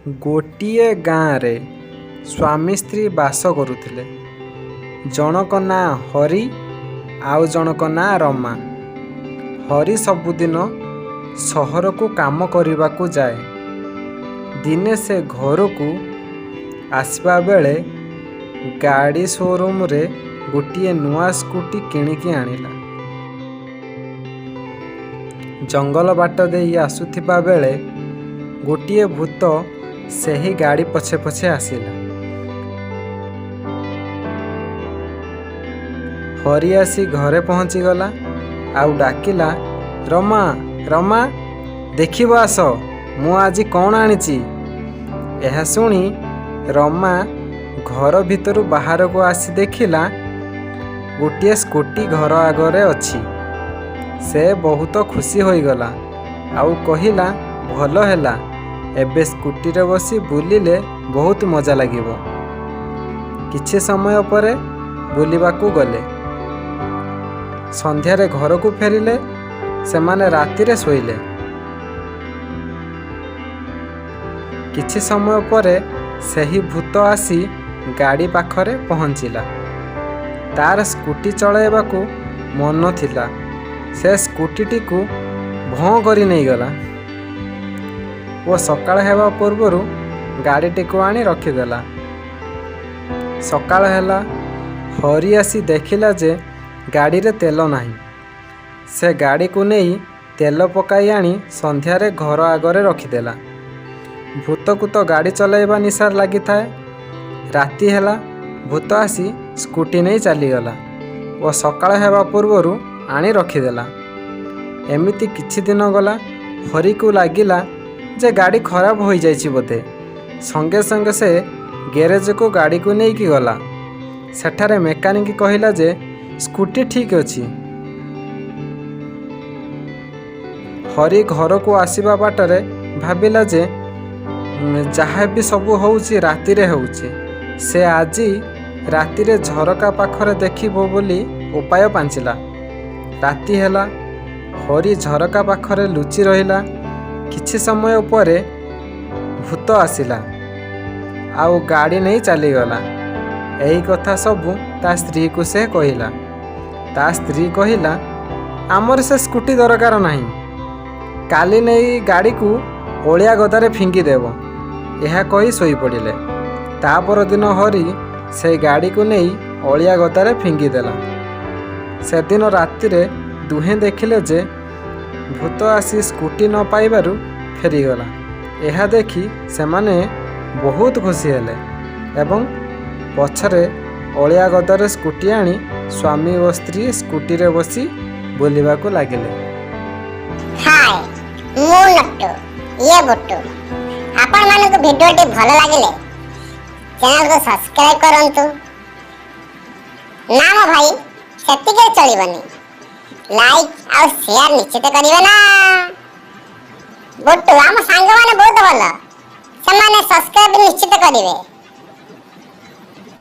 ଗୋଟିଏ ଗାଁରେ ସ୍ୱାମୀ ସ୍ତ୍ରୀ ବାସ କରୁଥିଲେ। ଜଣକ ନାଁ ହରି, ଆଉ ଜଣକ ନାଁ ରମା। ହରି ସବୁଦିନ ସହରକୁ କାମ କରିବାକୁ ଯାଏ। ଦିନେ ସେ ଘରକୁ ଆସିବା ବେଳେ ଗାଡ଼ି ସୋରୁମରେ ଗୋଟିଏ ନୂଆ ସ୍କୁଟି କିଣିକି ଆଣିଲା। ଜଙ୍ଗଲ ବାଟ ଦେଇ ଆସୁଥିବା ବେଳେ ଗୋଟିଏ ଭୂତ ସେହି ଗାଡ଼ି ପଛେ ପଛେ ଆସିଲା। ହରି ଆସି ଘରେ ପହଞ୍ଚିଗଲା ଆଉ ଡାକିଲା, "ରମା, ରମା, ଦେଖିବ ଆସ ମୁଁ ଆଜି କ'ଣ ଆଣିଛି।" ଏହା ଶୁଣି ରମା ଘର ଭିତରୁ ବାହାରକୁ ଆସି ଦେଖିଲା, ଗୋଟିଏ ସ୍କୁଟି ଘର ଆଗରେ ଅଛି। ସେ ବହୁତ ଖୁସି ହୋଇଗଲା ଆଉ କହିଲା, "ଭଲ ହେଲା, ଏବେ ସ୍କୁଟିରେ ବସି ବୁଲିଲେ ବହୁତ ମଜା ଲାଗିବ।" କିଛି ସମୟ ପରେ ବୁଲିବାକୁ ଗଲେ। ସନ୍ଧ୍ୟାରେ ଘରକୁ ଫେରିଲେ। ସେମାନେ ରାତିରେ ଶୋଇଲେ। କିଛି ସମୟ ପରେ ସେହି ଭୂତ ଆସି ଗାଡ଼ି ପାଖରେ ପହଞ୍ଚିଲା। ତାର ସ୍କୁଟି ଚଳାଇବାକୁ ମନ ଥିଲା। ସେ ସ୍କୁଟିଟିକୁ ଭଁ କରି ନେଇଗଲା ଓ ସକାଳ ହେବା ପୂର୍ବରୁ ଗାଡ଼ିଟିକୁ ଆଣି ରଖିଦେଲା। ସକାଳ ହେଲା। ହରି ଆସି ଦେଖିଲା ଯେ ଗାଡ଼ିରେ ତେଲ ନାହିଁ। ସେ ଗାଡ଼ିକୁ ନେଇ ତେଲ ପକାଇ ଆଣି ସନ୍ଧ୍ୟାରେ ଘର ଆଗରେ ରଖିଦେଲା। ଭୂତକୁ ତ ଗାଡ଼ି ଚଲାଇବା ନିଶା ଲାଗିଥାଏ। ରାତି ହେଲା, ଭୂତ ଆସି ସ୍କୁଟି ନେଇ ଚାଲିଗଲା ଓ ସକାଳ ହେବା ପୂର୍ବରୁ ଆଣି ରଖିଦେଲା। ଏମିତି କିଛି ଦିନ ଗଲା। ହରିକୁ ଲାଗିଲା ଯେ ଗାଡ଼ି ଖରାପ ହୋଇଯାଇଛି ବୋଧେ। ସଙ୍ଗେ ସଙ୍ଗେ ସେ ଗ୍ୟାରେଜକୁ ଗାଡ଼ିକୁ ନେଇକି ଗଲା। ସେଠାରେ ମେକାନିକ କହିଲା ଯେ ସ୍କୁଟି ଠିକ୍ ଅଛି। ହରି ଘରକୁ ଆସିବା ବାଟରେ ଭାବିଲା ଯେ ଯାହା ବି ସବୁ ହେଉଛି, ରାତିରେ ହେଉଛି। ସେ ଆଜି ରାତିରେ ଝରକା ପାଖରେ ଦେଖିବ ବୋଲି ଉପାୟ ପାଞ୍ଚିଲା। ରାତି ହେଲା। ହରି ଝରକା ପାଖରେ ଲୁଚି ରହିଲା। କିଛି ସମୟ ପରେ ଭୂତ ଆସିଲା ଆଉ ଗାଡ଼ି ନେଇ ଚାଲିଗଲା। ଏହି କଥା ସବୁ ତା ସ୍ତ୍ରୀକୁ ସେ କହିଲା। ତା ସ୍ତ୍ରୀ କହିଲା, "ଆମର ସେ ସ୍କୁଟି ଦରକାର ନାହିଁ। କାଲି ନେଇ ଗାଡ଼ିକୁ ଅଳିଆ ଗଦାରେ ଫିଙ୍ଗିଦେବ।" ଏହା କହି ଶୋଇପଡ଼ିଲେ। ତା ପରଦିନ ହରି ସେଇ ଗାଡ଼ିକୁ ନେଇ ଅଳିଆ ଗଦାରେ ଫିଙ୍ଗିଦେଲା। ସେଦିନ ରାତିରେ ଦୁହେଁ ଦେଖିଲେ ଯେ ଭୂତ ଆସି ସ୍କୁଟି ନ ପାଇବାରୁ ଫେରିଗଲା। ଏହା ଦେଖି ସେମାନେ ବହୁତ ଖୁସି ହେଲେ ଏବଂ ପଛରେ ଅଳିଆ ଗଦାରେ ସ୍କୁଟି ଆଣି ସ୍ୱାମୀ ଓ ସ୍ତ୍ରୀ ସ୍କୁଟିରେ ବସି ବୁଲିବାକୁ ଲାଗିଲେ। ହାଏ, ମୁଁ ନଟୁ, ଇଏ ବୁଟୁ। ଆପଣମାନଙ୍କୁ ଭିଡ଼ିଓଟି ଭଲ ଲାଗିଲେ ଚ୍ୟାନେଲକୁ ସବସ୍କ୍ରାଇବ କରନ୍ତୁ। ନା ମୋ ଭାଇ, ସେତିକିରେ ଚଳିବନି, ଲାଇକ୍ ଆଉ ସେୟାର ନିଶ୍ଚିତ କରିବେ ନା। ବୁଟୁ, ଆମ ସାଙ୍ଗମାନେ ବହୁତ ଭଲ, ସେମାନେ ସବସ୍କ୍ରାଇବ ନିଶ୍ଚିତ କରିବେ।